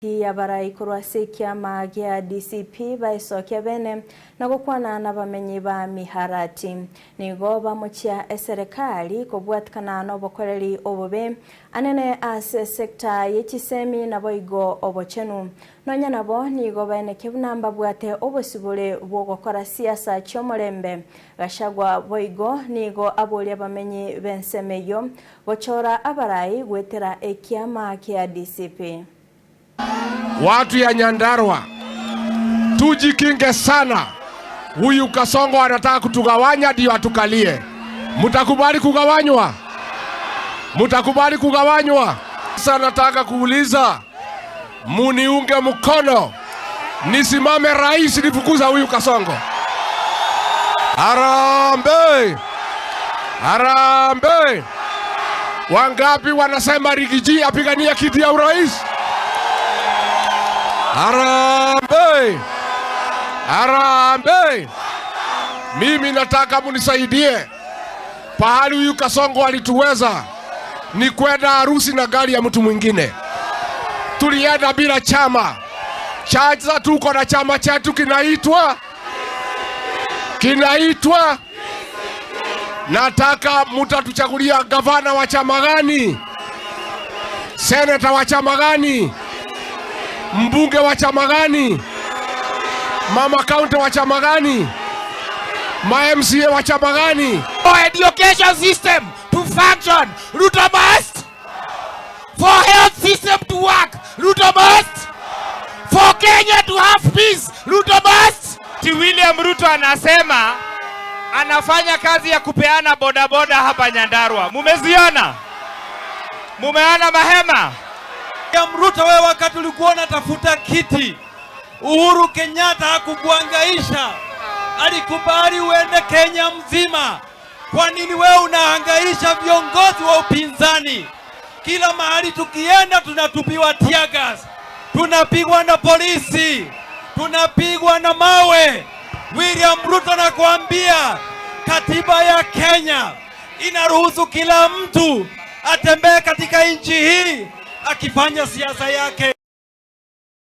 Abarai korwa ase ekiama gia DCP baesokia bene na gokwana na bamenyi ba miharati nigo bamochia eserekari kobwatikana na obokoreri obobe anene ase sekta yechisemi naboigo obochenu nonya nabo nigo baeneke buna mbabwate obosibore bwogokora siasa chiomorembe. Gachagua boigo nigo aboria bamenyi b'ensemo eyo gochora abarai gwetera ekiama kia DCP. Watu ya Nyandarua, tujikinge sana. Huyu Kasongo anataka kutugawanya ndio atukalie. Mtakubali kugawanywa? Mtakubali kugawanywa? Sasa nataka kuuliza, muniunge mkono nisimame rais nifukuza huyu Kasongo. Harambee! Harambee! Wangapi wanasema Riggy G apigania kiti ya urais? Harambee! Harambee! Mimi nataka munisaidie. Pahali huyu Kasongo alituweza ni kwenda harusi na gari ya mtu mwingine. Tulienda bila chama. Sasa tuko na chama chetu kinaitwa. Nataka mutatuchagulia gavana wa chama gani? Seneta wa chama gani? Mbunge wa chama gani? Mama county wa chama gani? Ma MCA wa chama gani? For education system to function, Ruto must. For health system to work, Ruto must. For Kenya to have peace, Ruto must. Ti William Ruto anasema anafanya kazi ya kupeana bodaboda hapa Nyandarua. Mumeziona? Mumeona mahema? William Ruto, wewe wakati ulikuwa unatafuta kiti, Uhuru Kenyatta hakukuhangaisha, alikubali uende Kenya mzima. Kwa nini wewe unahangaisha viongozi wa upinzani? Kila mahali tukienda tunatupiwa tear gas, tunapigwa na polisi, tunapigwa na mawe. William Ruto, nakuambia katiba ya Kenya inaruhusu kila mtu atembee katika nchi hii akifanya siasa yake.